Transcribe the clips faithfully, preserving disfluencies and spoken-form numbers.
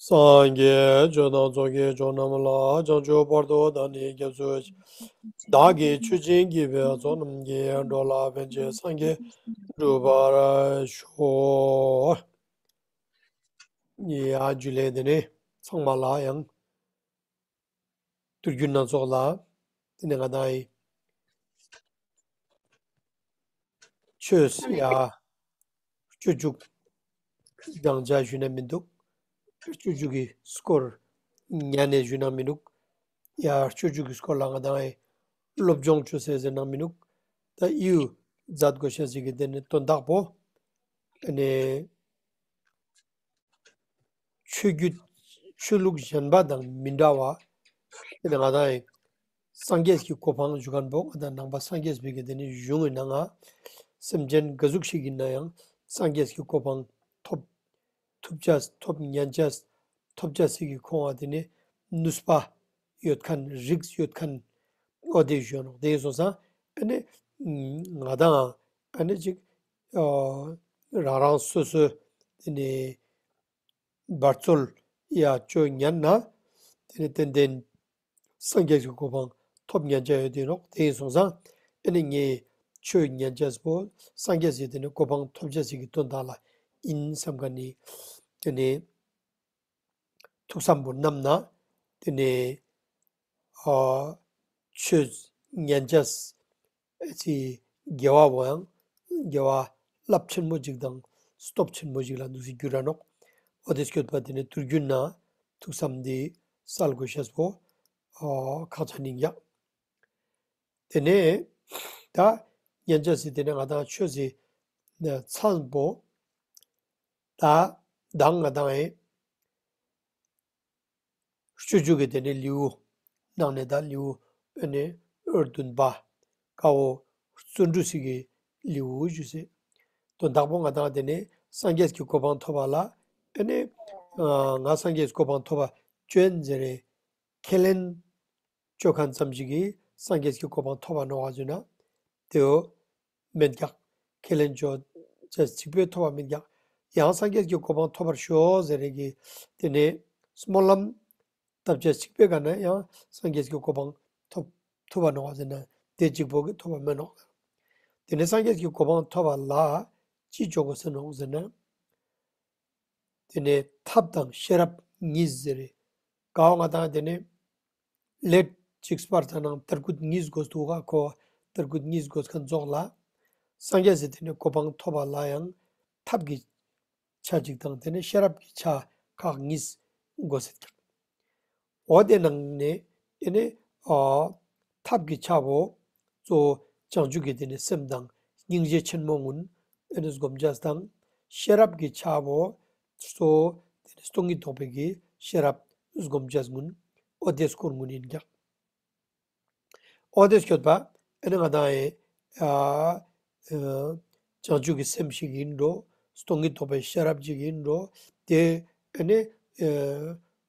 སངས་རྒྱས་ཆོས་དང་ཚོགས་ཀྱི་མཆོག་རྣམས་ལ། བྱང་ཆུབ་བར་དུ་བདག་ནི་སྐྱབས་སུ་མཆི། བདག་གིས་ཆོས་བྱིན་གྱིས་སྤེལ་བ་ཚོགས་རྣམས་ཀྱིས། འགྲོ་ལ་ཕན་ཕྱིར་སངས་རྒྱས་འགྲུབ་པར་ཤོག། ཡ་ཇུ་ལེ། དེ་ནས་ཚང་མ་ལ་ཡང་ཏུར་གུན་ན་ཚོགས་ལ་དེ་ནས་ང་དང་ཡི་ཆོས་ཡ་སྤྱོད་འཇུག་སྦྱང་བྱ་ཞུ་ན་མི་འདུག། སྤྱོད་འཇུག་གི་སྐོར་ཉན་ནས་ཞུ་ན་མི་འདུག། ཡ་སྤྱོད་འཇུག་གི་སྐོར་ལ་ང་དང་ཡི་སློབ་སྦྱོང་བཅོས་ཟེར་ཟེར་ན་མི་འདུག། ད་ཡུ་མཛད་དགོས་ཤེས་ཞིག་གི་དེ་ནས་དོན་དག་པོ་དེ་ནས་ཆོས་བརྒྱུད་ཆོས་ལུགས་གཞན་པ་དང་མི་འདྲ་བ། དེ་ནས་ང་དང་ཡི་སངས་རྒྱས་ཀྱི་གོ་འཕང་ཞུ་མཁན་པོ་ང་དང་ནང་པ་སངས་རྒྱས་པའི་གི་དེ་ནས་གཞུང་གི་ནང་ང་སེམས་ཅན་ག་ཟུག་ཞིག་ཡིན་ན་ཡང་སངས་རྒྱས་ཀྱི་གོ་འཕང་ཐོབ་ཐུབ་ཅས་ཐོབ་ཉན་ཅས་ཐོབ་ཅས་སི་གི་ཁོང་བ་དེ་ནས་ནུས་པ་ཡོད་མཁན་རིགས་ཡོད་མཁན་འོ་དེ་ཞུ་ནོག། དེ་ཡིན་སོང་ཙང་ཨ་ནི་ང་དང་ཨ་ནི་ཅིག་རང་རང་སོ་སོའི་དེ་ནས་འབད་རྩོལ་ཡ་བཅོ་ཉན་ན་དེ་ནས་ཏན་ཏན་སངས་རྒྱས་ཀྱི་གོ་འཕང་ཐོབ་ཉན་ཅས་ཡོད་དེ་ནོག། དེ་ཡིན་སོང་ཙང་ཨ་ནི་ངས་ཆོས་ཉན་ཅས་པོ་སངས་རྒྱས་སི་དེ་ནས་གོ་འཕང་ཐོབ་ཅས་སི་གི་དོན་དག་ལ་ཡིན་བསམ་མཁན་ནི་དེ་ནས་ཐུགས་བསམ་པོ་བསྣམས་ན་དེ་ནས་ཨ་ཆོས་ཉན་ཅས་ཨེ་ཙི་དགེ་བ་བོ་ཡང་དགེ་བ་རླབས་ཆེན་མོ་ཅིག་དང་སྟོབས་ཆེན་མོ་ཅིག་ལ་འདུག་སེ་འགྱུར་ར་ནོག། འོ་དེ་སྐྱོད་པ་དེ་ནས་ཏུར་གུན་ན་ཐུགས་བསམ་འདི་གསལ་དགོས་ཤེས་པོ་ཨ་ཁག་ཆེན་ཡིན་ཀྱག། དེ་ནས་ད་ཉན་ཅས་སི་དེ་ནས་ང་དང་ཆོས་སི་མཚམས་པོ་ད་མདང་ང་དང་ཨེ་སྤྱོད་འཇུག་གི་དེ་ནས་ལེའུ་ནང་ནས་ད་ལེའུ་ཨ་ནི་བདུན་པ་ཀ་བོ་བརྩོན་འགྲུས་སི་གི་ལེའུ་ཞུས་སེ། དོན་དག་པོ་ང་དང་དེ་ནས་སངས་རྒྱས་ཀྱི་གོ་འཕང་ཐོབ་པ་ལ་ཨ་ནི་ང་སངས་རྒྱས་གོ་འཕང་ཐོབ་པ་ཅོ་ཡིན་ཟེར་རེ་ཁས་ལེན་ཅོ་མཁན་ཙམ་ཞིག་གིས་སངས་རྒྱས་ཀྱི་གོ་འཕང་ཐོབ་པ་ནོག་ག་ཟེར་ན་དེའོ་མེད་ཀྱག། ཁས་ལེན་ཅོ་ཅས་ཅིག་པོས་ཐོབ་པ་མེད་ཀྱག། ཡང་སངས་རྒྱས་ཀྱི་གོ་འཕང་ཐོབ་པར་ཤོག་ཟེར་རེ་གི་དེ་ནས་སྨོན་ལམ་བཏབ་ཅས་ཅིག་པོའི་ཀ་ནས་ཡང་སངས་རྒྱས་ཀྱི་གོ་འཕང་ཐོབ་ཐུབ་པ་ནོག་ག་ཟེར་ན་དེ་ཅིག་པོ་གི་ཐོབ་པ་མེད་ནོག། དེ་ནས་སངས་རྒྱས་ཀྱི་གོ་འཕང་ཐོབ་པ་ལ་ཅི་ཅོ་དགོས་ཟེར་ནོག་ཟེར་ན། དེ་ནས་ཐབས་དང་ཤེས་རབ་གཉིས་ཟེར་རེ། ཀ་བོ་ང་དང་དེ་ནས་ལས་ཅིག་སྤར་ཚར་ནང་ཏར་ཀུད་གཉིས་དགོས་འདུག་ག། ཁོ་ཏར་ཀུད་གཉིས་དགོས་མཁན་ཙོགས་ལ་སངས་རྒྱས་སི་དེ་ནས་གོ་འཕང་ཐོབ་པ་ལ་ཡང་ཐབས་ཀྱི་ཆ་ཅིག་དང་དེ་ནས་ཤེས་རབ་ཀྱི་ཆ་ཁག་གཉིས་དགོས་སེད་ཀྱག། འོ་དེ་ནང་ནས་ཨེ་ནས་ཨ་ཐབས་ཀྱི་ཆ་བོ་གཙོ་བོ་བྱང་ཆུབ་ཀྱི་དེ་ནས་སེམས་དང་སྙིང་རྗེ་ཆེན་མོ་གུན་ཨེ་ནས་སྒོམ་ཅས་དང་ཤེས་རབ་ཀྱི་ཆ་བོ་གཙོ་བོ་དེ་ནས་སྟོང་ཉིད་རྟོགས་པའི་གི་ཤེས་རབ་སྒོམ་ཅས་གུན་འོ་དེ་སྐོར་གུན་ཡིན་ཀྱག། འོ་དེ་སྐྱོད་པ་ཨེ་ནི་ང་དང་ཨེ་ཨ་བྱང་ཆུབ་ཀྱི་སེམས་ཤིག་ཡིན་འགྲོ། སྟོང་ཉིད་རྟོགས་པའི་ཤེས་རབ་ཅིག་ཡིན་འགྲོ། དེ་ཨེ་ནི་ཨ་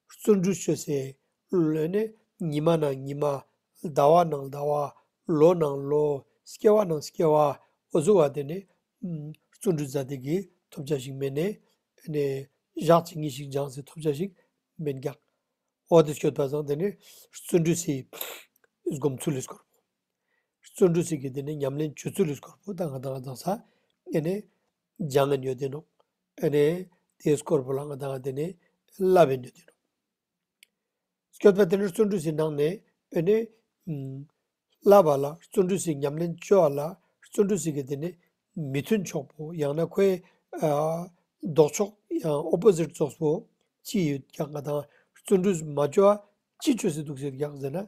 བརྩོན་འགྲུས་ཅོས་སེ་ཨེ་ནི་ཉི་མ་ནང་ཉི་མ་ཟླ་བ་ནང་ཟླ་བ་ལོ་ནང་ལོ་སྐྱེ་བ་ནང་སྐྱེ་བ་འོ་ཟུག་བ་དེ་ནི་བརྩོན་འགྲུས་མཛད་དེ་གི་ཐོབ་བྱ་ཞིག་མེད་ནས་ཨེ་ནི་ཞག་གཅིག་གཉིས་ཤིག་སྦྱངས་སེ་ཐོབ་བྱ་ཞིག་མེད་ཀྱག། འོ་དེ་སྐྱོད་པ་སང་དེ་ནི་བརྩོན་འགྲུས་སི་སྒོམ་ཚུལ་ལི་སྐོར་པོ། བརྩོན་འགྲུས་སི་གི་དེ་ནི་ཉམས་ལེན་ཅོ་ཚུལ་ལི་སྐོར་པོ་ད་ང་དང་ང་དང་ས་ཨེ་ནི་སྦྱང་ངན་ཡོད་དེ་ནོག། ཨེ་ནི་དེའི་སྐོར་པོ་ལ་ང་དང་དེ་ནི་བསླབ་ཡིན་ཡོད་དེ་ནོག། སྐྱོད་པ་དེ་ནི་བརྩོན་འགྲུས་སི་ནང་ནས་ཨེ་ནི་ཨུམ་བསླབ་པ་ལ་བརྩོན་འགྲུས་སི་ཉམས་ལེན་ཅོ་བ་ལ་བརྩོན་འགྲུས་སི་གི་དེ་ནི་མི་མཐུན་ཕྱོགས་པོ་ཡང་ན་ཁོའི་ཨ་ལྡོག་ཕྱོགས་ཡང་ཨོ་པོ་ཟིཊ་ཙོགས་པོ་ཅི་ཡོད་ཀྱག། ང་དང་བརྩོན་འགྲུས་མ་ཅོ་བ་ཅི་ཅོས་སེ་འདུག་ཟེར་ཀྱག་ཟེར་ན་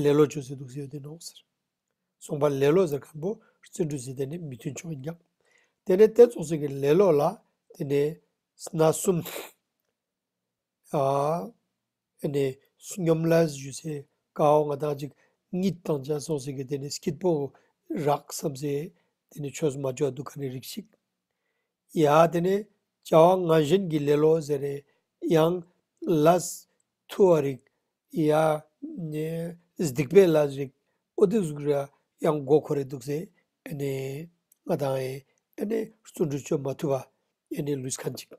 ལེ་ལོ་ཅོས་སེ་འདུག་ཟེར་ཡོད་དེ་ནོག་ཟེར། སོང་པ་ལེ་ལོ་ཟེར་མཁན་པོ་བརྩོན་འགྲུས་སི་དེ་ནི་མི་མཐུན་ཕྱོགས་ཡིན་ཀྱག། དེ་ནི་དེ་ཙོགས་སི་གི་ལེ་ལོ་ལ་དེ་ནི་སྣ་གསུམ་ཨ་ཨེ་ནི་སྙོམ་ལས་ཞུས་སེ་ཀ་བོ་ང་དང་ཅིག་གཉིད་བཏང་ཅ་སོང་སེ་གི་དེ་ནི་སྐྱིད་པོ་རག་བསམ་སེ་དེ་ནི་ཆོས་མ་ཅོ་བ་འདུག་མཁན་ནི་རིགས་ཤིག། ཡ་དེ་ནི་བྱ་བ་ངན་ཞེན་གྱི་ལེ་ལོ་ཟེར་རེ་ཡང་ལས་ཐུ་བ་རིགས་ཡ་ནི་སྡིག་པའི་ལས་རིགས་འོ་དེ་ཟུག་ར་ཡང་མགོ་འཁོར་རེ་འདུག་སེ་ཨེ་ནི་ང་དང་ཨེ་ནི་བརྩོན་འགྲུས་ཅོ་མ་ཐུབ་པ་ཨེ་ནི་ལུས་མཁན་ཅིག།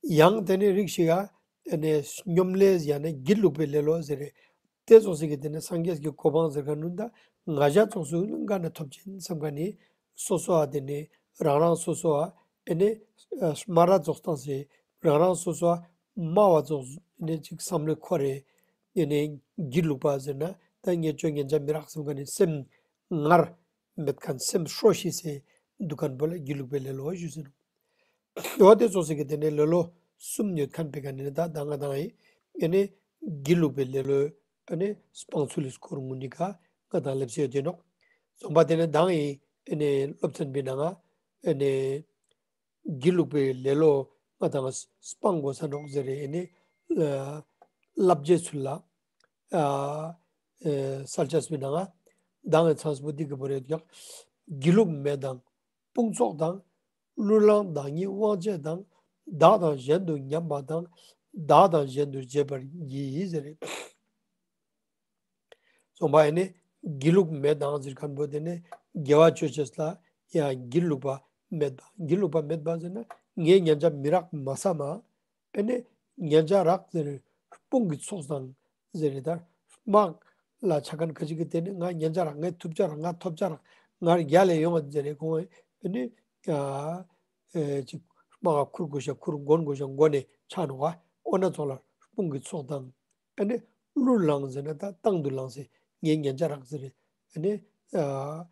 ཡང་དེ་ནས་རིགས་ཤིག་ག་ཨེ་ནས་སྙོམ་ལས་ཡང་ན་སྒྱིད་ལུག་པའི་ལེ་ལོ་ཟེར་རེ། དེ་ཙོགས་ཤིག་གི་དེ་ནས་སངས་རྒྱས་ཀྱི་གོ་འཕང་ཟེར་མཁན་ནི་ད་ང་ཞ་ཙོགས་སུ་ནི་ག་ནས་ཐོབ་ཅེན་བསམ་མཁན་ནི་སོ་སོ་ཨ་དེ་ནས་རང་རང་སོ་སོ་ཨ་ཨེ་ནས་སྨ་ར་ཙོགས་བཏང་སེ་རང་རང་སོ་སོ་ཨ་སྨྲ་བ་ཙོགས་ཨེ་ནས་ཅིག་བསམ་བློ་འཁོར་རེ་ཨེ་ནས་སྒྱིད་ལུག་པ་ཟེར་ན་ད་ངས་ཅོ་ཉན་ཅ་མི་རག་བསམ་མཁན་ནི་སེམས་ངར་མེད་མཁན་སེམས་ཧྲོ་ཤི་སེ་འདུག་མཁན་པོ་ལ་སྒྱིད་ལུག་པའི་ལེ་ལོ་ཞུ་ཟེར་ནོག་འོ་དེ་ཙོགས་ཤིག་གི་དེ་ནས་ལེ་ལོ་གསུམ་ཡོད་མཁན་པའི་ཀ་ནས་ད་ད་ང་དང་ཡིན་ཨེ་ནས་སྒྱིད་ལུག་པའི་ལེ་ལོ་ཨེ་ནས་སྤང་ཚུལ་ལ་སྐོར་ངུ་ནི་ཀ་ང་དང་ལེབ་སེ་ཡོད་དེ་ནོག་ཙོགས་པ་དེ་ནས་དང་ཡིན་ཨེ་ནས་སློབ་ཚན་པའི་ནང་ང་ཨེ་ནས་སྒྱིད་ལུག་པའི་ལེ་ལོ་ང་དང་སྤང་དགོས་ས་ནོག་ཟེར་རེ་ཨེ་ནས་བསླབ་བྱའི་ཚུལ་ལ་ཨ་ཨེ་གསལ་ཆ་སྤེ་ནང་ང་དང་ཡིན་ཚང་སྤུ་ཏི་གི་བོ་རེ་ཡོད་ཀྱག་སྒྱིད་ལུག་མེད་དང་དཔུང་ཚོགས་དང་། གླུ་བླངས་བདག་ཉིད་དབང་བྱེད་དང་། བདག་དང་གཞན་དུ་མཉམ་པ་དང་། བདག་དང་གཞན་དུ་བརྗེ་བར་བགྱི་ཟེར་རེ། ཙོགས་པ་ཨེ་ནས་སྒྱིད་ལུག་མེད་དང་ཟེར་མཁན་པོ་དེ་ནས་དགེ་བ་ཅོ་ཅེས་ལ་ཡང་སྒྱིད་ལུག་པ་མེད་པ། སྒྱིད་ལུག་པ་མེད་པ་ཟེར་ན་ངས་ཉན་ཅ་མི་རག་མ་བསམ་མ། ཨེ་ནས་ཉན་ཅ་རག་ཟེར་རེ་དཔུང་གི་ཚོགས་དང་ཟེར་རེ་ད་དམག་ལ་ཆ་མཁན་ཁ་ཅིག་གི་དེ་ནི་ང་ཉན་ཅ་རག་ངས་ཐུབ་ཅ་རག་ང་ཐོབ་ཅ་རག་ང་རྒྱལ་ལ་ཡོང་བ་ཟེར་རེ་ཁོང་ཨེ་ནི་ཨ་ཨེ་ཅིག་དམག་ག་ཁུར་དགོས་ཤ་ཁུར་འགོན་དགོས་ཤ་འགོ་ནས་ཆ་ནོག་ག་འོ་ན་ཙོགས་ལ་དཔུང་གི་ཚོགས་དང་ཨེ་ནི་གླུ་བླངས་ཟེར་ན་ད་བཏང་དུ་བླངས་ཟེར་ངས་ཉན་ཅ་རག་ཟེར་རེ་ཨེ་ནི་ཨ།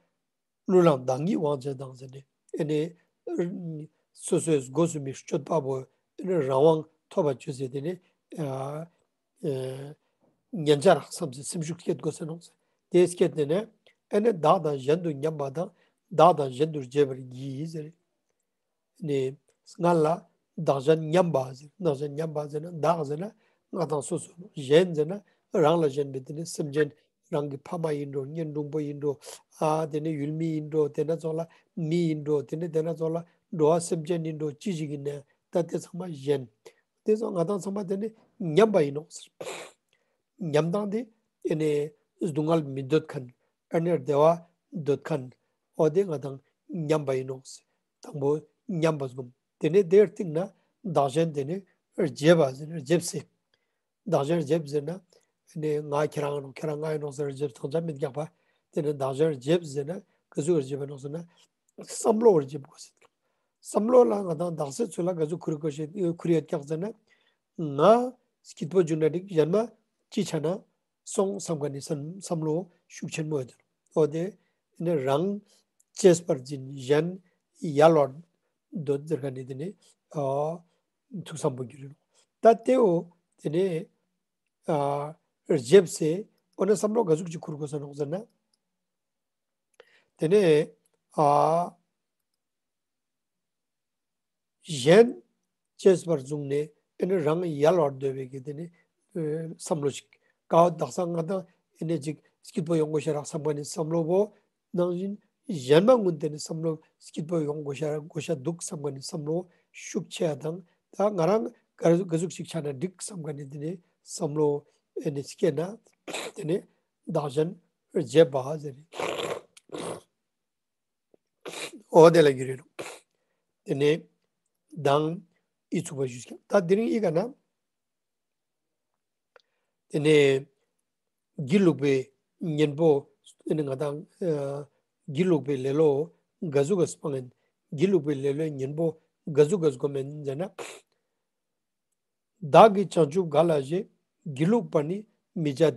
གླུ་བླངས་བདག་ཉིད་དབང་བྱེད་དང་ཟེར་ནས་ཨེ་ནས་སོ་སོའི་སྒོ་སུ་མི་སྤྱོད་པ་བོ་ཨེ་ནས་རང་དབང་ཐོབ་པ་བཅོས་ཟེར་དེ་ནས་ཨ་ཨེ་ཉན་ཅ་རག་བསམ་སེ་སེམས་ཤུགས་སྐྱེད་དགོས་ཟེར་ནོག་ཟེར། དེ་སྐྱེད་དེ་ནས་ཨེ་ནས་བདག་དང་གཞན་དུ་མཉམ་པ་དང་བདག་དང་གཞན་དུ་བརྗེ་བར་བགྱི་ཟེར། ནས་སྔར་ལ་བདག་གཞན་མཉམ་པ་ཟེར། བདག་གཞན་མཉམ་པ་ཟེར་ན་བདག་ཟེར་ན་ང་དང་སོ་སོ་ནོག་གཞན་ཟེར་ན་རང་ལ་གཞན་པའི་དེ་ནི་སེམས་ཅན་རང་གི་ཕ་མ་ཡིན་འགྲོ་གཉེན་དྲུང་པོ་ཡིན་འགྲོ་ཨ་དེ་ནི་ཡུལ་མི་ཡིན་འགྲོ་དེ་ན་ཙོགས་ལ་མི་ཡིན་འགྲོ་དེ་ནི་དེ་ན་ཙོགས་ལ་འགྲོ་བ་སེམས་ཅན་ཡིན་འགྲོ་ཅི་ཞིག་ཡིན་ནའང་ད་དེ་ཚང་མ་གཞན། དེ་ཙོགས་ང་དང་ཚང་མ་དེ་ནི་མཉམ་པ་ཡིན་ནོག་ཟེར། མཉམ་དང་དེ་ཨེ་ནས་སྡུག་བསྔལ་མི་འདོད་མཁན་ཨེ་ནས་བདེ་བ་འདོད་མཁན་འོ་དེ་ང་དང་མཉམ་པ་ཡིན་ནོག་ཟེར། དང་པོ་མཉམ་པ་སྒོམ། དེ་ནས་དེའི་རྟིང་ན་བདག་གཞན་དེ་ནས་བརྗེ་བ་ཟེར་ན་བརྗེ་སེ། བདག་གཞན་བརྗེ་ཟེར་ན་ཨེ་ནས་ང་ཁྱེད་རང་ཡིན་ནོག་ཁྱེད་རང་ང་ཡིན་ནོག་ཟེར་བརྗེ་ཐང་ཆ་མི་རྒྱག་པ། དེ་ནས་བདག་གཞན་བརྗེ་ཟེར་ན་ག་ཟུག་བརྗེ་བ་ནོག་ཟེར་ན་བསམ་བློ་བརྗེ་དགོས་ཟེར། བསམ་བློ་ལ་ང་དང་བདག་སེ་ཚུལ་ལ་ག་ཟུག་ཁུར་དགོས་ཤེས་ཁུར་ཡོད་ཀྱག་ཟེར་ན། ང་སྐྱིད་པོ་བྱུང་ན་འགྲིག་གཞན་མ་ཅི་ཆ་ན་སོང་བསམ་མཁན་ནི་བསམ་བསམ་བློ་ཤུགས་ཆེན་མོ་ཡོད་དེ། འོ་དེ་ནི་རང་གཅེས་པར་འཛིན་གཞན་ཡལ་བར་འདོད་ཟེར་མཁན་ནི་དེ་ནི་ཨ་ཐུགས་བསམ་པོ་འགྱུར་རེ་ནོག་ད་དེའོ་དེ་ནི་ཨ་བརྗེ་སེ་འོ་ན་བསམ་བློ་ག་ཟུག་ཅིག་ཁུར་དགོས་ས་ནོག་ཟེར་ན། དེ་ནས་ཨ་གཞན་གཅེས་པར་བཟུང་ནས་ཨེ་ནི་རང་ཡལ་བར་འདོད་པའི་གི་དེ་ནི་ཨེ་བསམ་བློ་ཞིག་ཀ་བོ་དག་ས་ང་དང་ཨེ་ནི་ཅིག་སྐྱིད་པོ་ཡོང་དགོས་ཤ་རག་བསམ་མཁན་ནི་བསམ་བློ་བོ་ནང་བཞིན་གཞན་མ་ངུན་དེ་ནི་བསམ་བློ་སྐྱིད་པོ་ཡོང་དགོས་ཤ་དགོས་ཤ་འདུག་བསམ་མཁན་ནི་བསམ་བློ་ཤུགས་ཆེ་ཡ་དང་ད་ང་རང་ག་ག་ཟུག་ཞིག་ཆ་ན་འགྲིག་བསམ་མཁན་ནི་དེ་ནི་བསམ་བློ་ཨེ་ནི་སྐྱེས་ན་དེ་ནི་བདག་གཞན་བརྗེ་བ་ཟེར། འོ་དེ་ལ་འགྱུར་རེ་ནོག་དེ་ནས་མདང་ཨི་ཚུགས་པ་ཞུས་ཀྱང་ད་དེ་རིང་ཨི་ག་ན། དེ་ནས་སྒྱིད་ལུག་པའི་གཉེན་པོ་དེ་ནས་ང་དང་ཨ་སྒྱིད་ལུག་པའི་ལེ་ལོ་ག་ཟུག་ག་སྤང་ཡིན། སྒྱིད་ལུག་པའི་ལེ་ལོའི་གཉེན་པོ་ག་ཟུག་ག་སྒོམ་ཡིན་ཟེར་ན། བདག་གིས་བྱང་ཆུབ་ག་ལ་བཞེད། སྒྱིད་ལུག་པར་ནི་མི་བྱ་སྟེ།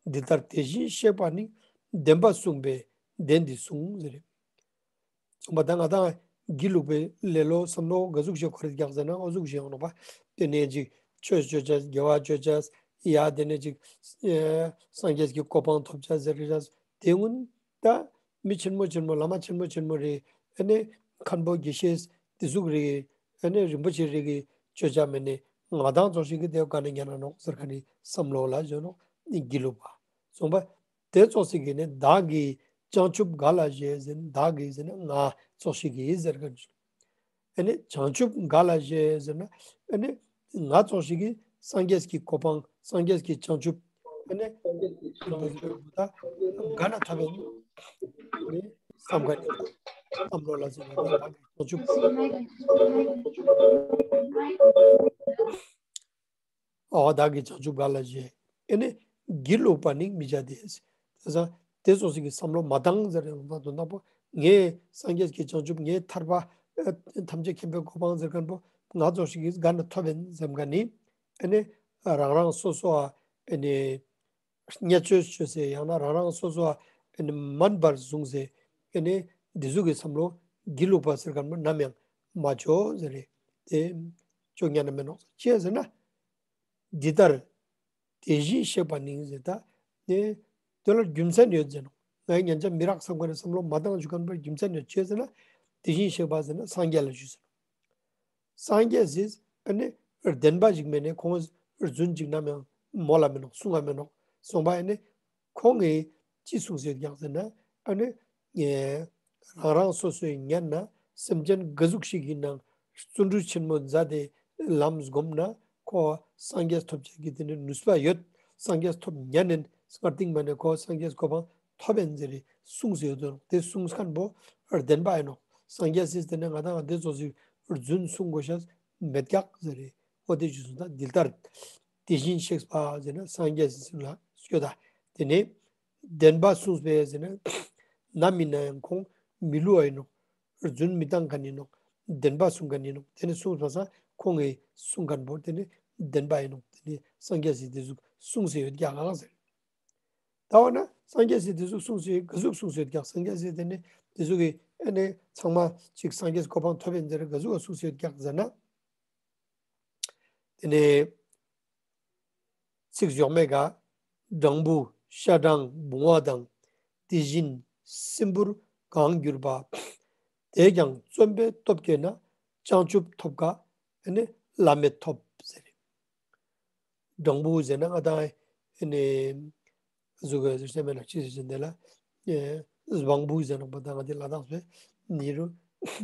འདི་ལྟར་དེ་བཞིན་གཤེགས་པ་ནི། བདེན་པ་གསུངས་པས་བདེན་འདི་གསུངས་ཟེར། ཙོགས་པ་ད་ང་དང་སྒྱིད་ལུག་པའི་ལེ་ལོ་བསམ་བློ་ག་ཟུག་ཞིག་འཁོར་རེ་རྒྱག་ཟེར་ན་འོ་ཟུག་ཞིག་ཡོང་ནོག་པ། དེ་ནས་ཅིག་ཆོས་ཅོ་ཅས་དགེ་བ་ཅོ་ཅས་ཡ་དེ་ནས་ཅིག་ཨེ་སངས་རྒྱས་ཀྱི་གོ་འཕང་ཐོབ་ཅས་ཟེར་རེ་ར་དེ་ཀུན་ད་མི་ཆེན་མོ་ཆེན་མོ་བླ་མ་ཆེན་མོ་ཆེན་མོ་རེ་ཨེ་ནས་མཁན་པོ་དགེ་བཤེས་དེ་ཟུག་རེ་ཨེ་ནས་རིན་པོ་ཆེ་རེ་གི་ཅོ་ཅས་མེད་ནས་ང་དང་ཙོགས་ཤིག་གི་དེ་ག་ནས་ཉན་ན་ནོག་ཟེར་མཁན་ནི་བསམ་བློ་ལ་ཞུ་ནོག་སྒྱིད་ལུག་པ། ཙོགས་པ། དེ་ཙོགས་ཤིག་གི་ནི་བདག་གིས་བྱང་ཆུབ་ག་ལ་བཞེད་ཟེར་ན་བདག་གིས་ཟེར་ན་ང་ཙོགས་ཤིག་གིས་ཟེར་མཁན་ཞིག་ཨེ་ནི་བྱང་ཆུབ་ག་ལ་བཞེད་ཟེར་ན་ཨེ་ནི་ང་ཙོགས་ཤིག་གིས་སངས་རྒྱས་ཀྱི་གོ་འཕང་སངས་རྒྱས་ཀྱི་བྱང་ཆུབ་ཨེ་ནི་ག་ན་ཐོབ་ཡིན་ཨེ་ནི་བསམ་མཁན་ནི་བསམ་བློ་ལ་ཟེར་ན་བདག་གིས་བྱང་ཆུབ། ཨ་བདག་གིས་བྱང་ཆུབ་ག་ལ་བཞེས། ཨེ་ནི་སྒྱིད་ལུག་པ་ནི་མི་བྱ་སྟེ། དེ་ཙོགས་ཤིག་གི་བསམ་བློ་མ་བཏང་ཟེར་ཡང་དོན་དག་པོ་ངས་སངས་རྒྱས་ཀྱི་བྱང་ཆུབ་ངས་ཐར་པ་ཨ་ཐམས་ཅད་མཁྱེན་པའི་གོ་འཕང་ཟེར་མཁན་པོ་ང་ཙོགས་ཤིག་གིས་ག་ན་ཐོབ་ཡིན་བསམ་མཁན་ནི་ཨེ་ནི་རང་རང་སོ་སོ་ཨ་ཨེ་ནི་བརྙས་བཅོས་བཅོས་སེ་ཡང་ན་རང་རང་སོ་སོ་ཨ་ཨེ་ནི་དམན་པར་བཟུང་སེ་ཨེ་ནི་འདི་ཟུག་གི་བསམ་བློ་སྒྱིད་ལུག་པ་ཟེར་མཁན་པོ་ནམ་ཡང་མ་བཅོ་ཟེར་རེད། དེ་བཅོ་ཉན་ན་མེད་ནོག་ཅི་ཟེར་ན། འདི་ལྟར་དེ་བཞིན་གཤེགས་པ་ནི་ཟེར་ད། ནི་དེ་ལ་རྒྱུ་མཚན་ཡོད་ཟེར་ནོག་ང་ཡི་ཉན་ཆ་མི་རག་བསམ་མཁན་ནི་བསམ་བློ་མ་བཏང་བཅུག་མཁན་པོ་རྒྱུ་མཚན་ཡོད་ཅི་ཟེར་ན། དེ་བཞིན་གཤེགས་པ་ཟེར་ན་སངས་རྒྱས་ལ་ཞུས་ཟེར་ནོག་སངས་རྒྱས་སི་ཨ་ནི་བདེན་པ་ཞིག་མེད་ནས་ཁོང་རྫུན་ཅིག་ནམ་ཡང་མོལ་ལ་མི་ནོག་གསུང་ང་མི་ནོག་སོང་པ་ཨ་ནི་ཁོང་གིས་ཅི་གསུངས་ཡོད་ཀྱག་ཟེར་ན། ཨ་ནི་ངས་རང་རང་སོ་སོའི་ཉན་ན་སེམས་ཅན་ག་ཟུག་ཞིག་ཡིན་ནའང་བརྩོན་འགྲུས་ཆེན་མོ་མཛད་དེ་ལམ་སྒོམ་ན་ཁོ་སངས་རྒྱས་ཐོབ་ཅེས་ཀྱི་དེ་ནི་ནུས་པ་ཡོད། སངས་རྒྱས་ཐོབ་ཉན་ནས་སྔར་དེང་མ་ནས་ཁོ་སངས་རྒྱས་གོ་འཕང་ཐོབ་ཡིན་ཟེར་རེ་གསུངས་ཡོད་དོ། དེ་གསུངས་མཁན་པོ་བདེན་པ་ཡིན་ནོག་སངས་རྒྱས་སི་དེ་ནི་ང་དང་དེ་ཙོགས་ཞིག་རྫུན་གསུང་དགོས་ཤེས་མེད་ཀྱག་ཟེར་རེ། འོ་དེ་ཞུ་སོང་ད། འདི་ལྟར་དེ་བཞིན་གཤེགས་པ་ཟེར་ན་སངས་རྒྱས་སི་ལ་སྐྱོད་ད། དེ་ནས་བདེན་པ་གསུངས་པས་ཟེར་ན་ནམ་ཡིན་ན་ཡང་ཁོང་མི་བསླུ་བ་ཡིན་ནོག་རྫུན་མི་བཏང་མཁན་ཡིན་ནོག་བདེན་པ་གསུང་མཁན་ཡིན་ནོག་དེ་ནས་གསུངས་པ་སང་ཁོང་གིས་གསུང་མཁན་པོ་དེ་ནི་བདེན་པ་ཡིན་ནོག་དེ་ནི་སངས་རྒྱས་སི་དེ་ཟུག་གསུངས་ཡོད་ཀྱག་ཟེར། ད་འོ་ན་སངས་རྒྱས་སི་དེ་ཟུག་གསུངས་ཡོད་ག་ཟུག་གསུངས་ཡོད་ཀྱག་སངས་རྒྱས་སི་དེ་ནི་དེ་ཟུག་གི་ཨ་ནི་ཚང་མ་ཅིག་སངས་རྒྱས་གོ་འཕང་ཐོབ་ཡིན་ཟེར་ག་ཟུག་ག་གསུངས་ཡོད་ཀྱག་ཟེར་ན། དེ་ནས་ཚིག་ཡོག་མའི་ཀ་སྦྲང་བུ་ཤ་སྦྲང་བུང་བ་དང་། དེ་བཞིན་སྲིན་བུར་གང་གྱུར་པ། དེས་ཀྱང་བརྩོན་པའི་སྟོབས་བསྐྱེད་ན། བྱང་ཆུབ་ཐོབ་དཀའ་ཨ་ནི་བླ་མེད་ཐོབ་ཟེར། སྦྲང་བུ་ཟེར་ན་ང་དང་ཨ་ནི་ཟུག་གི་ཟེར་མེད་ན་ཅི་ཟེར་ཟེར་འདི་ལ་ཨེ་སྦྲང་བུ་ཟེར་ནོག་པ་དང་ང་དེ་ལ་དྭགས་པའི་ནི་རུ་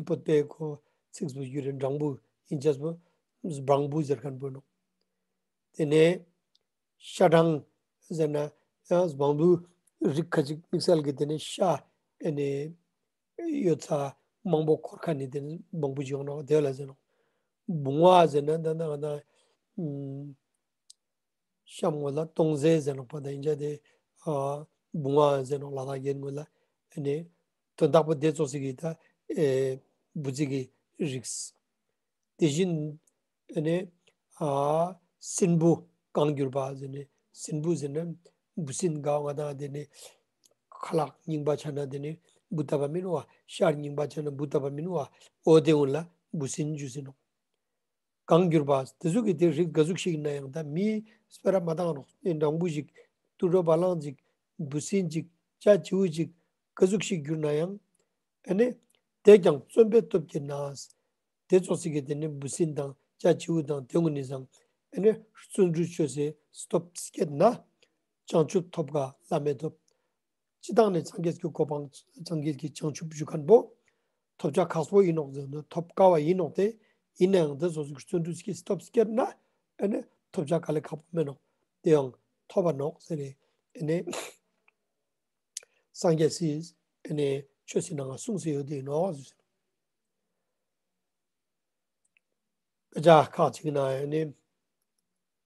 བོད་པའི་ཁོ་ཚིག་པོ་ཡུ་རེ་སྦྲང་བུ་ཡིན་ཅེས་པོ་སྦྲང་བུ་ཟེར་མཁན་པོ་ནོག་དེ་ནས་ཤ་སྦྲང་ཟེར་ན་ཡང་སྦྲང་བུ་རིགས་ཁ་ཅིག་དམིགས་བསལ་གྱི་དེ་ནས་ཤ་ཨེ་ནི་ཡོད་ས་མང་པོ་འཁོར་མཁན་ནི་དེ་ནི་སྦྲང་བུ་ཅིག་ཡོང་ནོག་དེ་ལ་ཟེར་ནོག་བུང་བ་ཟེར་ན་ད་ན་ང་ད་ཨམ་ཤམ་ངོས་ལ་སྟོང་ཟད་ཟེར་ནོག་པ་དང་ཡིན་ཅེས་དེ་ཨ་བུང་བ་ཟེར་ནོག་ལ་དྭགས་རྒྱན་ངོས་ལ་ཨེ་ནི་དོན་དག་པོ་དེ་ཙོགས་ཤིག་གི་ད་ཨེ་བུ་ཙིག་གི་རིགས། དེ་བཞིན་ཨེ་ནི་ཨ་སྲིན་བུ་གང་གྱུར་པ་ཟེར་ནི་སྲིན་བུ་ཟེར་ན་འབུ་སྲིན་ག་བ་ང་དང་དེ་ནི་ཁ་ལག་རྙིང་པ་ཆ་ན་དེ་ནི་འབུ་བཏབ་པ་མིན་བ། ཤ་རྙིང་པ་ཆ་ན་འབུ་བཏབ་པ་མིན་བ། འོ་དེ་འུན་ལ་འབུ་སྲིན་ཞུ་ཟེར་ནོག་གང་གྱུར་པ་དེ་ཟུག་གི་དེ་རིགས་ག་ཟུག་ཞིག་ཡིན་ན་ཡང་ད་མི་སྤེ་ར་མ་བཏང་ནོག་སྦྲང་བུ་ཞིག་དུད་འགྲོ་བ་ལང་ཅིག་འབུ་སྲིན་ཅིག་བྱ་བྱིའུ་ཅིག་ག་ཟུག་ཞིག་གྱུར་ན་ཡང་ཨེ་ནི་དེས་ཀྱང་བརྩོན་པའི་སྟོབས་བསྐྱེད་ན། དེ་ཙོགས་ཤིག་གི་དེ་ནི་འབུ་སྲིན་དང་བྱ་བྱིའུ་དང་དེ་ངུ་ནི་སང་ཨེ་ནི་བརྩོན་འགྲུས་བཅོས་སེ་སྟོབས་བསྐྱེད་ན། བྱང་ཆུབ་ཐོབ་དཀའ་བླ་མེད་ཐོབ། སྤྱི་བཏང་ནས་སངས་རྒྱས་ཀྱི་གོ་འཕང་སངས་རྒྱས་ཀྱི་བྱང་ཆུབ་ཞུ་མཁན་པོ་ཐོབ་བྱ་ཁག་པོ་ཡིན་ནོག་ཟེར་ན་ཐོབ་དཀའ་བ་ཡིན་ནོག་དེ་ཡིན་ནའང་དེ་ཙོགས་ཤིག་བརྩོན་འགྲུས་ཀྱི་སྟོབས་བསྐྱེད་ན་ཨེ་ནི་ཐོབ་བྱ་དཀའ་ལས་ཁག་པོ་མེད་ནོག་དེ་ཡང་ཐོབ་པ་ནོག་ཟེར་ནས་ཨེ་ནི་སངས་རྒྱས་སི་ཨེ་ནི་ཆོས་སི་ནང་ང་གསུངས་སེ་ཡོད་དེ་ཡིན་ནོག་ཟེར། སྐད་ཆ་ཁག་ཅིག་ན་ཡང་ནི་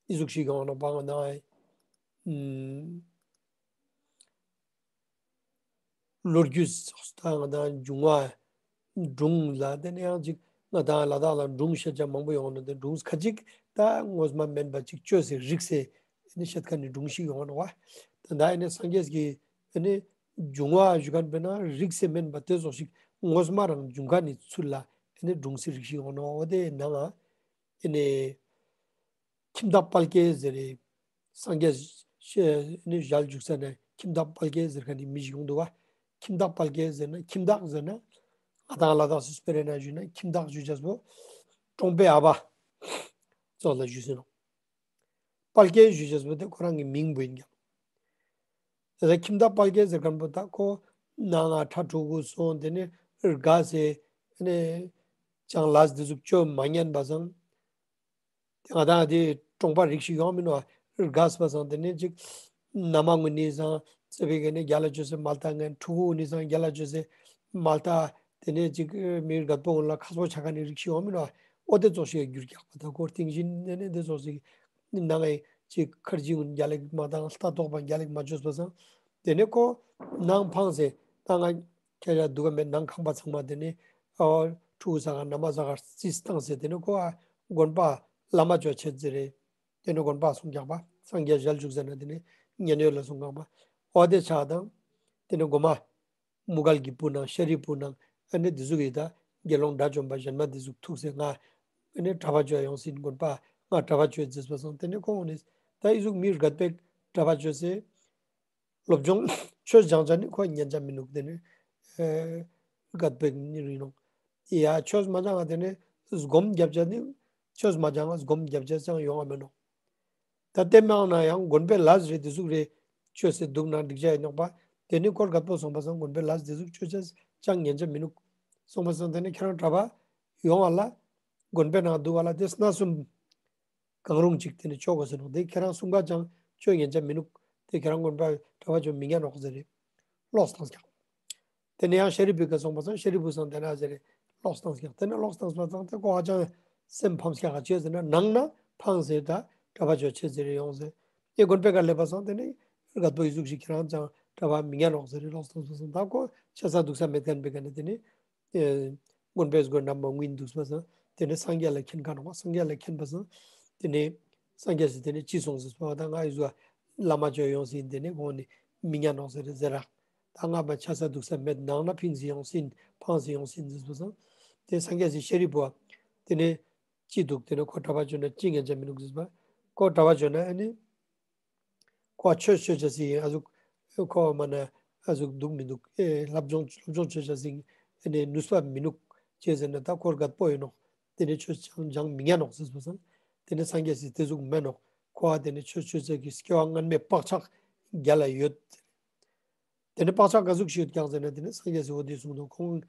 ཨི་ཟུག་ཞིག་ཡོང་ནོག་པ་ང་དང་ཨེ་ཨམ་ལོ་རྒྱུས་སོགས་ད་ང་དང་འབྱུང་བ་སྒྲུང་ལ་དེ་ནས་ཡང་ཅིག་ང་དང་ལ་དྭགས་ལ་སྒྲུང་བཤད་བྱ་མང་པོ་ཡོང་ནོག་དེ་སྒྲུང་ཁ་ཅིག་ད་ངོ་མ་མེན་པ་ཅིག་བཅོས་སེ་རིགས་སེ་ཨེ་ནི་བཤད་མཁན་ནི་སྒྲུང་ཞིག་ཡོང་ནོག་པ། ད་ད་ཨེ་ནི་སངས་རྒྱས་ཀྱི་ཨེ་ནི་འབྱུང་བ་ཞུ་མཁན་པོ་ན་རིགས་སེ་མེན་པ་དེ་ཙོགས་ཤིག་ངོ་མ་རང་འབྱུང་མཁན་ནི་ཚུལ་ལ་ཨེ་ནི་སྒྲུང་སེ་རིགས་ཤིག་ཡོང་ནོག་འོ་དེ་ནང་ང་ཨེ་ནི་ཁྱིམ་བདག་དཔལ་སྐྱེས་ཟེར་རེ། སངས་རྒྱས་ཤེ་ནི་ཞལ་བཞུགས་ས་ནས་ཁྱིམ་བདག་དཔལ་སྐྱེས་ཟེར་མཁན་ནི་མི་ཞིག་ཡོང་འདུག་པ། ཁྱིམ་བདག་དཔལ་སྐྱེས་ཟེར་ན་ཁྱིམ་བདག་ཟེར་ན་ང་དང་ལ་དྭགས་སི་སྤེ་ར་ནང་ཞུས་ན་ཁྱིམ་བདག་ཞུ་བྱ་བོ་གྲོང་པའི་ཨ་བ་ཙོགས་ལ་ཞུས་ཟེར་ནོག་དཔལ་སྐྱེས་ཞུ་བྱ་བོ་དེ་ཁོ་རང་གི་མིང་བོ་ཡིན་ཀྱང་། དེ་ལ་ཁྱིམ་བདག་དཔལ་སྐྱེས་ཟེར་མཁན་པོ་ད་ཁོ་ནང་ང་ཁྲ་ཕྲུ་གུ་སོང་དེ་ནས་རྒས་སེ་ནས་ཅང་ལས་དེ་ཟུག་བཅོ་མ་ཉན་པ་སང་། དེ་ང་དང་དེ་གྲོང་པ་རིགས་ཤིག་ཡོང་མིན་བ། རྒས་པ་སང་དེ་ནས་ཅིག་ན་མ་ངུ་ནི་སང་ཙེ་བི་ག་ནས་རྒྱ་ལ་བཅོས་སེ་མལ་ཏ་ངན། ཕྲུ་གུ་ངུ་ནི་སང་རྒྱ་ལ་བཅོས་སེ་མལ་ཏ། དེ་ནས་ཅིག་མི་རྒད་པོ་ངུ་ལ་ཁ་སྤོ་ཆ་མཁན་ནི་རིགས་ཤིག་ཡོང་མིན་བ། འོ་དེ་ཙོགས་ཤིག་གྱུར་ཀྱག་པ། ད་ཁོ་རྟིང་བཞིན་ནེ་ནེ་དེ་ཙོགས་ཤིག་ནང་ངི་ཅིག་ཁར་ཇི་གུན་རྒྱལ་ལ་མ་དང་ལྟ་རྟོག་པ་རྒྱལ་ལ་མ་ཅོས་པ་སང་། དེ་ནེ་ཁོ་ནང་ཕངས་སེ་ད་ང་ཁྱེད་ཅག་འདུག་ག་མེད་ནང་ཁང་པ་ཚང་མ་དེ་ནེ་ཨོ་ཕྲུ་གུ་ས་ག་ན་མ་ས་ག་རྩིས་བཏང་སེ་དེ་ནེ་ཁོ་ཨ་དགོན་པ་བླ་མ་ཅོ་ཆེད་ཟེར་རེ། དེ་ནེ་དགོན་པ་སོང་ཀྱག་པ། སངས་རྒྱས་ཞལ་བཞུགས་ཟེར་ན་དེ་ནེ་མཉན་ཡོད་ལ་སོང་ཀྱག་པ། འོ་དེ་ཆ་དང་དེ་ནེ་གོ་མ་མུ་གལ་གྱི་བུ་ནང་ཤཱ་རིའི་བུ་ནང་ཨ་ནེ་དེ་ཟུག་གི་ད་དགེ་སློང་དགྲ་བཅོམ་པ་གཞན་མ་དེ་ཟུག་ཐུག་སེ་ང་ཨ་ནེ་གྲྭ་པ་ཅོ་ཡོང་སིན་དགོན་པ་ང་གྲྭ་པ་ཅོ་ཟེར་པ་སང་དེ་ནེ་ཁོང་ནི་ད་ཨི་ཟུག་མི་རྒད་པོ་གྲྭ་པ་ཅོས་སེ་སློབ་སྦྱོང་ཆོས་སྦྱང་ཅ་ནི་ཁོ་ཉན་ཅ་མི་ནུག། དེ་ནེ་ཨེ་རྒད་པོ་ནི་རིང་ནོག། ཡ་ཆོས་མ་སྦྱང་ང་དེ་ནེ་སྒོམ་རྒྱབ་ཅ་ནི་ཆོས་མ་སྦྱང་ང་སྒོམ་རྒྱབ་ཅ་ཅང་ཡོང་ང་མེ་ནོག། ད་དེ་མང་ན་ཡང་དགོན་པའི་ལས་རེ་དེ་ཟུག་རེ་ཅོས་སེ་འདུག་ན་འགྲིག་ཅ་ཡིན་ནོག་པ། དེ་ནེ་ཁོ་རྒད་པོ་སོང་པ་སང་དགོན་པའི་ལས་དེ་ཟུག་ཅོ་ཅ་ཅང་ཉན་ཅ་མི་ནུག་སོང་པ་སང་དེ་ནེ་ཁྱེད་རང་གྲྭ་པ་ཡོང་བ་ལ་དགོན་པའི་ནང་འདུག་བ་ལ་དེ་སྣ་གསུམ་གང་རུང་ཅིག་དེ་ནེ་ཅོ་དགོས་ཟེར་ནོག། དེ་ཁྱེད་རང་གསུམ་ཀ་ཅང་ཅོ་ཉན་ཅ་མི་ནུག། དེ་ཁྱེད་རང་དགོན་པ་གྲྭ་པ་ཅོ་མི་ཉན་ནོག་ཟེར་རེ་ལོག་སྟངས་ཀྱག། དེ་ནེ་ཡང་ཤཱ་རིའི་བུ་ཀ་སོང་པ་སང་ཤཱ་རིའི་བུ་སང་དེ་ན་ཟེར་རེ་ལོག་སྟངས་ཀྱག། དེ་ནེ་ལོག་སྟངས་པ་སང་དེ་ཁོ་ཧ་ཅང་སེམས་ཕམ་ཀྱག། ཅི་ཟེར་ན་ནང་ན་ཕངས་སེ་ད་གྲྭ་པ་ཅོ་ཆེད་ཟེར་རེ་ཡོང་ཟེར། དེ་དགོན་པའི་ཀ་སླེབས་པ་སང་དེ་ནེ་རྒད་པོ་ཨི་ཟུག་ཞིག་ཁྱེད་རང་ཅང་གྲྭ་པ་མི་ཉན་ནོག་ཟེར་རེ་ལོག་སྟངས་པ་སང་ད་ཁོ་ཆ་ས་འདུག་ས་མེད་མཁན་པའི་ཀ་ནེ་དེ་ནེ། ཨེ་དགོན་པའི་སྒོ་ནང་མ་ངུས་འདུག་པ་སང་དེ་ནེ་སངས་རྒྱས་ལ་མཁྱེན་ཁ་ནོག། སངས་རྒྱས་ལ་མཁྱེན་པ་སང་དེ་ནེ་སངས་རྒྱས་སི་དེ་ནེ་ཅི་གསུངས་ཟེར་པ་ད་ང་ཨི་ཟུག་བླ་མ་ཅོ་ཡོང་སིན་དེ་ནེ་ཁོང་ནི་མི་ཉན་ནོག་ཟེར་རེ་ཟེར་ར། ད་ང་མ་ཆ་ས་འདུག་ས་མེད་ནང་ན་ཕིངས་སེ་ཡོང་སིན་ཕངས་སེ་ཡོང་སིན་ཟེར་པ་སང་དེ་སངས་རྒྱས་སི་ཤཱ་རིའི་བུ་དེ་ནེ་ཅི་འདུག། དེ་ནེ་ཁོ་གྲྭ་པ་ཅོ་ན་ཅི་ཉན་ཅ་མི་ནུག་ཟེར་པ། ཁོ་གྲྭ་པ་ཅོ་ན་ཨ་ནི། ཁོ་ཆོས་ཆོས་ཅ་སི་ཨ་ཟུག་ཁོ་མ་ན་ཨ་ཟུག་འདུག་མི་འདུག། ཨེ་སློབ་སྦྱོང་སློབ་སྦྱོང་ཆོས་ཅ་སི་ཨ་ནི་ནུས་པ་མི་ནུག། ཅི་ཟེར་ན་ད་ཁོ་རྒད་པོ་ཡིན་ནོག། དེ་ནེ་ཆོས་ཅང་སྦྱང་མི་ཉན་ནོག་ཟེར་པ་སང་། དེ་ནེ་སངས་རྒྱས་སི་དེ་ཟུག་མེན་ནོག། ཁོ་ཨ་དེ་ནེ་ཆོས་ཆོས་ཅ་གི་སྐྱེ་བ་སྔན་མའི་བག་ཆགས་རྒྱལ་ལ་ཡོད། དེ་ནེ་བག་ཆགས་ག་ཟུག་ཞིག་ཡོད་ཀྱག་ཟེར་ན་དེ་ནེ་སངས་རྒྱས་སི་འོ་དེ་གསུངས་འདུག། ཁོང་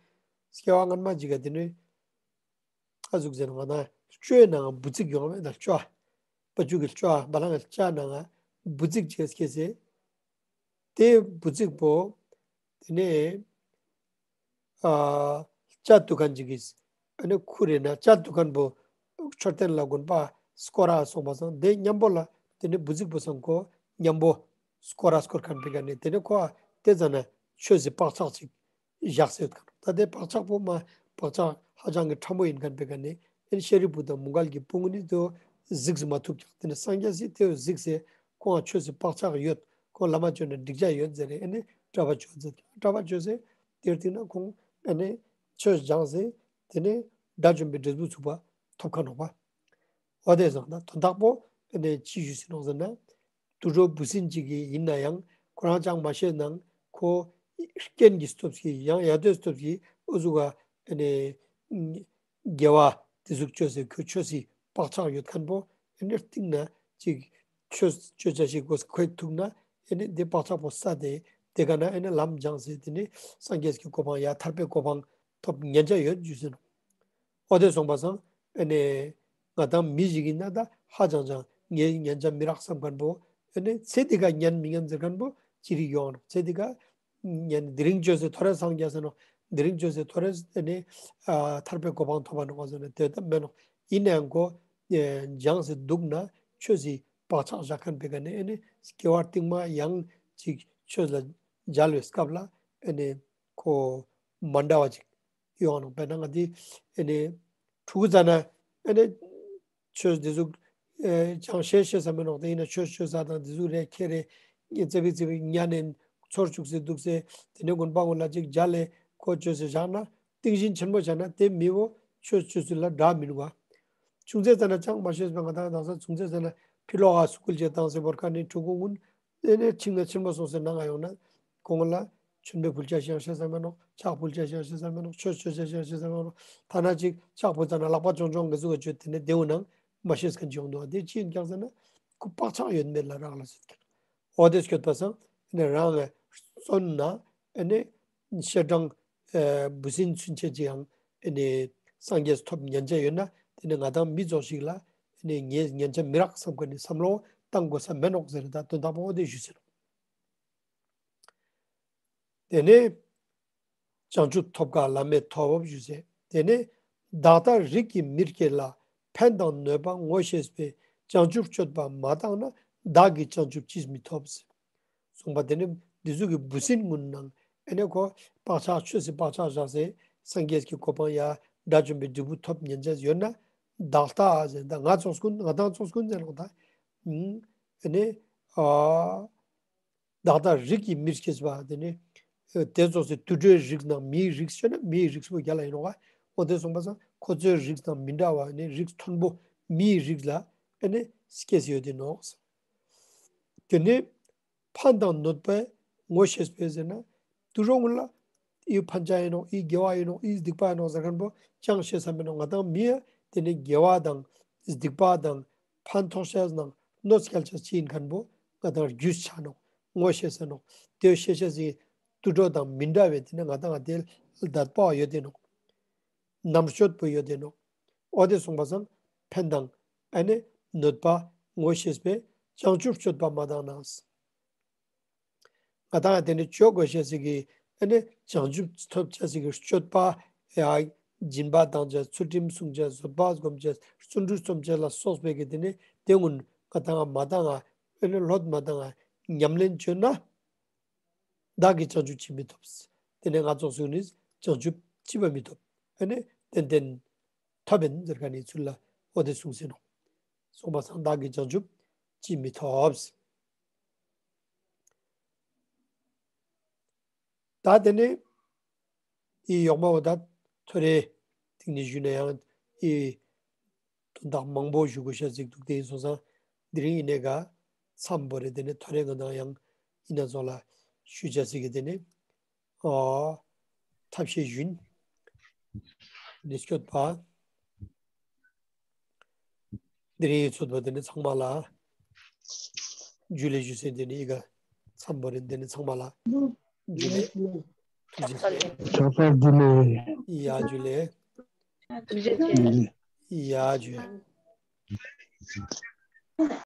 སྐྱེ་བ་སྔན་མ་ཅིག་ག་དེ་ནེ། ཨ་ཟུག་ཟེར་ན་ང་ད་ལྕོའི་ནང་འབུ་ཙིག་ཡོང་བ་མེད་ད་ལྕོ། བ་ཕྱུགས་ཀྱི་ལྕོ་བ་ལང་ལྕགས་ནང་འབུ་ཙིག་ཅིག་སྐྱེས་སེ། དེ་འབུ་ཙིག་པོ་དེ་ནེ་ཨ་ལྕགས་དུ་ཁན་ཅིག་གིས་ཨ་ནི་ཁུར་རེ་ན་ལྕགས་དུ་ཁན་པོ་མཆོད་རྟེན་ལ་དགོན་པ་སྐོར་ར་སོང་པ་སང་དེ་མཉམ་པོ་ལ་དེ་ནེ་འབུ་ཙིག་པོ་སང་ཁོ་མཉམ་པོ་སྐོར་ར་སྐོར་ཁན་པའི་ཀ་ནེ་དེ་ནེ་ཁོ་དེ་ཙ་ན་ཆོས་སི་བག་ཆགས་ཅིག་བཞག་སེ་ཡོད་ཁན། ད་དེ་བག་ཆགས་པོ་མ་བག་ཆགས་ཧ་ཅང་གི་ཕྲ་མོ་ཡིན་ཁན་པའི་ཀ་ནེ་ཨེ་ཤཱ་རིའི་བུ་དང་མུ་གལ་གྱི་བུ་གུན་ནི་དེ་གཟིགས་སེ་མ་ཐུབ་ཀྱག། དེ་ནེ་སངས་རྒྱས་སི་དེ་གཟིགས་སེ་ཁོང་ཆོས་སི་བག་ཆགས་ཡོད། ཁོང་བླ་མ་ཅོ་ན་འགྲིག་ཅ་ཡོད་ཟེར་རེ་ཨེ་ནི་གྲྭ་པ་ཅོ་ཟེར། གྲྭ་པ་ཅོས་སེ་དེར་ཐིག་ན་ཁོང་ཨེ་ནི་ཆོས་སྦྱངས་སེ་དེ་ནེ་དགྲ་བཅོམ་པའི་འབྲས་བུ་ཚུགས་པ་ཐོབ་ཁ་ནོག་པ། འོ་དེ་སང་ད་དོན་དག་པོ་ཨེ་ནི་ཅི་ཞུས་སེ་ནོག་ཟེར་ན། དུད་འགྲོ་འབུ་སྲིན་ཅིག་གི་ཡིན་ན་ཡང་ཁོ་རང་ཅང་མ་ཤེས་ནང་ཁོ་རྐྱེན་གྱི་སྟོབས་ཀྱིས་ཡང་ཡ་དོའི་སྟོབས་ཀྱིས་འུ་ཟུག་ག་ཨེ་ནི་དགེ་བ་དེ་ཟུག་ཅོས་སེ་ཁོ་ཆོས་སི་བག་ཆགས་ཡོད་ཁན་པོ་ཨེ་ནི་རྟིང་ན་ཅིག་ཆོས་ཅོ་ཅ་ཞིག་གོ་ཁེགས་ཐུག་ན་ཨེ་ནི་དེ་བག་ཆགས་པོ་ས་དེ་དེ་ཀ་ན་ཨེ་ནི་ལམ་སྦྱངས་སེ་དེ་ནི་སངས་རྒྱས་ཀྱི་གོ་འཕང་ཡ་ཐར་པའི་གོ་འཕང་ཐོབ་ཉན་ཅ་ཡོད་ཞུས་སེ་ནོག། འོ་དེ་སོང་པ་སང་ཨེ་ནི་ང་དང་མི་ཞིག་ཡིན་ན་ད་ཧ་ཅང་ཅང་ངས་ཉན་ཅ་མི་རག་བསམ་ཁན་པོ་ཨེ་ནི་ཚེ་འདི་ཀ་ཉན་མི་ཉན་ཟེར་ཁན་པོ་ཅི་རིགས་ཡོང་ནོག། ཚེ་འདི་ཀ་ཉན་དེ་རིང་ཅོས་སེ་ཐོ་རེ་སངས་རྒྱས་ས་ནོག། དེ་རིང་ཅོས་སེ་ཐོ་རེ་ཨེ་ནི་ཨ་ཐར་པའི་གོ་འཕང་ཐོབ་པ་ནོག་ཟེར་ན་དེ་ད་མེན་ནོག། ཡིན་ནའང་ཁོ་ཨེ་སྦྱངས་སེ་འདུག་ན་ཆོས་སི་བག་ཆགས་བཞག་ཁན་པའི་ཀ་ནེ་ཨེ་ནི་སྐྱེ་བ་རྟིང་མ་ཡང་ཅིག་ཆོས་ལ་མཇལ་བའི་སྐབས་ལ་ཨེ་ནི་ཁོ་མ་འདྲ་བ་ཅིག་ཡོང་ནོག། དཔེར་ན་ང་དེ་ཨེ་ནི་ཕྲུ་གུ་ཙ་ན་ཨེ་ནི་ཆོས་དེ་ཟུག་ཨེ་ཅང་ཤེས་ཤེས་ས་མེད་ནོག། དེ་ཡིན་ན་ཆོས་ཆོས་ས་དང་དེ་ཟུག་རེ་ཁྱེར་རེ་ཙེ་བིག་ཙེ་བིག་ཉན་ནེ་ཚོར་བཅུག་སེ་འདུག་སེ་དེ་ནེ་དགོན་པ་གུན་ལ་ཅིག་མཇལ་ལེ་ཁོ་ཅོས་སེ་བཞག་ན་རྟིང་བཞིན་ཆེན་པོ་བྱས་ན་དེ་མི་བོ་ཆོས་ཆོས་སུ་ལ་འདྲ་མི་ནུག་པ། ཆུང་ཙེ་ཙ་ན་ཅང་མ་ཤེས་པ་ང་དང་དང་ས་ཆུང་ཙེ་ཙ་ན་ཕི་ལོག་ག་སུ་ཀུལ་ཅིག་བཏང་སེ་བོར་ཁ་ནེ་ཕྲུ་གུ་གུན་དེ་ནེ་ཆིང་ན་ཆེན་པོ་སོང་སེ་ནང་ང་ཡོང་ན་ཁོང་ལ་མཆོད་མེ་ཕུལ་ཅ་ཞིག་ཡང་ཤེས་ས་མེད་ནོག། ཕྱག་ཕུལ་ཅ་ཞིག་ཡང་ཤེས་ས་མེད་ནོག། ཆོས་ཆོས་ཅ་ཞིག་ཡང་ཤེས་ས་མེད་ནོག། ཐ་ན་ཅིག་ཕྱག་ཕུལ་ཙ་ན་ལག་པ་ཅོང་ཅོང་གི་ཟུག་ག་ཅོས་ཏེ་ནེ་དེའུ་ནང་མ་ཤེས་ཁན་ཅིག་ཡོང་འདུག། དེ་ཅི་ཡིན་ཀྱག་ཟེར་ན་ཁོ་བག་ཆགས་ཡོད་མེད་ལ་རག་ལས་སེ་ཡོད་ཀྱག། འོ་དེ་སྐྱོད་པ་སང་ཨེ་ནི་རང་ངི་བཙོན་ན་ཨེ་ནི་ཤེས་སྦྱང་ཨེ་འབུ་སྲིན་ཚུན་ཆད་ཅིག་ཡང་ཨེ་ནི་སངས་རྒྱས་ཐོབ་ཉན་ཅ་ཡོད་ན་དེ་ནི་ང་དང་མི་ཙོགས་ཤིག་ལ་ཨེ་ནི་ངས་ཉན་ཅ་མི་རག་བསམ་ཁན་ནི་བསམ་བློ་བཏང་དགོས་ས་མེད་ནོག་ཟེར་ད་དོན་དག་པོ་འོ་དེ་ཞུས་སེ་ནོག། དེ་ནེ་བྱང་ཆུབ་ཐོབ་དཀའ་བླ་མེད་ཐོབ་ཞུས་སེ། དེ་ནེ་ བདག་ལྟ་རིགས་ཀྱི་མིར་སྐྱེས་ལ། ཕན་དང་གནོད་པ་ངོ་ཤེས་པས། བྱང་ཆུབ་སྤྱོད་པ་མ་བཏང་ན། བདག་གིས་བྱང་ཆུབ་ཅིས་མི་ཐོབ། གསུངས་པ་དེ་ནི་འདི་ཟུག་གི་འབུ་སྲིན་ཀུན་ནང་ཨེ་ནེ་ཁོ་བག་ཆགས་ཆོས་སི་བག་ཆགས་བཞག་སེ་སངས་རྒྱས་ཀྱི་གོ་འཕང་ཡ་དགྲ་བཅོམ་པའི་འབྲས་བུ་ཐོབ་ཉན་ཅེས་ཡོད་ན། བདག་ལྟ་ཟེར་ད་ང་ཙོགས་ཀུན་ང་དང་ཙོགས་ཀུན་ཟེར་ནོག་ད། ཨེ་ནེ་ཨ་བདག་ལྟ་རིགས་ཀྱི་མིར་སྐྱེས་པ་དེ་ནི་དེ་ཙོགས་སི་དུད་འགྲོའི་རིགས་ནང་མིའི་རིགས་ཤོད་ན་མིའི་རིགས་པོ་རྒྱལ་ལ་ཡིན་ནོག་འོ་དེ་གསུངས་པ་སང་ཁོ་ཚོའི་རིགས་དང་མི་འདྲ་བ་ནི་རིགས་མཐོན་པོ་མིའི་རིགས་ལ་ཨེ་ནེ་སྐྱེས་ཡོད་དེ་ནོག་དེ་ནི་ཕན་དང་གནོད་པ་ངོ་ཤེས་པས་ཟེར་ན། དུད་འགྲོ་ཀུན་ལ་འི་ཕན་ཆ་ཡིན་ནོག་འི་དགེ་བ་ཡིན་ནོག་འི་སྡིག་པ་ཡིན་ནོག་ཟེར་མཁན་པོ་ཅང་ཤེས་ས་མེད་ནོག་ང་དང་མི་ཡ་དེ་ནི་དགེ་བ་དང་སྡིག་པ་དང་ཕན་ཐོགས་ཤེས་ནང་གནོད་སྐྱེལ་ཤེས་ཅི་ཡིན་མཁན་པོ་ང་དང་རྒྱུས་ཆ་ནོག་ངོ་ཤེས་ས་ནོག་དེ་ཤེས་ཤེས་སི་དུད་འགྲོ་དང་མི་འདྲ་བའི་དེ་ནི་ང་དང་དེ་ལ་དད་པ་ཡོད་དེ་ནོག་རྣམ་དཔྱོད་པོ་ཡོད་དེ་ནོག་འོ་དེ་གསུངས་པ་སང་ཕན་དང་ཨེ་ནེ་གནོད་པ་ངོ་ཤེས་པས་བྱང་ཆུབ་སྤྱོད་པ་མ་བཏང་ན། ང་དང་དེ་ནི་ཅོ་དགོས་ཤེས་སི་གི་ཨེ་ནེ་བྱང་ཆུབ་ཐོབ་ཅེས་སི་གི་སྤྱོད་པ་ཡ་སྦྱིན་པ་བཏང་ཅེས་ཚུལ་ཁྲིམས་སྲུང་ཅེས་བཟོད་པ་སྒོམ་ཅེས་བརྩོན་འགྲུས་རྩོམ་ཅེས་ལ་སོགས་པའི་གི་དེ་ནི་དེ་ཀུན་ང་དང་མ་བཏང་ང་ཨེ་ནེ་ལྷོད་མ་བཏང་ང་ཉམས་ལེན་བཅོས་ན། བདག་གིས་བྱང་ཆུབ་ཅིས་མི་ཐོབ། དེ་ནས་ང་ཙོགས་ཀུན་ནི་བྱང་ཆུབ་ཅི་བ་མི་ཐོབ། ཨེ་ནེ་ཏན་ཏན་ཐོབ་ཡིན་ཟེར་མཁན་ནི་ཚུལ་ལ་འོ་དེ་གསུངས་ཟེར་ནོག་གསུངས་པ་སང་བདག་གིས་བྱང་ཆུབ་ཅིས་མི་ཐོབ། ད་དེ་ནས་འི་ཡོག་མ་བོ་ད་ཐོ་རེ་ཐིག་ནི་ཞུས་ན་ཡང་འི་དོན་དག་མང་པོ་ཞུ་དགོས་ཤེས་ཅིག་འདུག་དེ་ཡིན་སོང་ཙང་དེ་རིང་ཡིན་ནའི་ག་མཚམས་བོ་རེ་དེ་ནས་ཐོ་རེ་ང་དང་ཡང་ཡིན་ན་ཙོགས་ལ་ཞུ་ཅེས་སི་གི་དེ་ནས་ཨ་ཐབས་ཤེས་ཞུ་ཡིན། དེ་ནས་སྐྱོད་པ། དེ་རིང་འི་ཚོད་པ་དེ་ནས་ཚང་མ་ལ་ཇུ་ལེ་ཞུ་ཟེར། དེ་ནས་འི་ག་མཚམས་བོ་རེ་དེ་ནས་ཚང་མ་ལ་ཇུ་ལེ། ཐུགས་རྗེ་ཆེ། ཇུ་ལེ། ཡ་ཇུ་ལེ། ཡ་ཇུ་ལེ།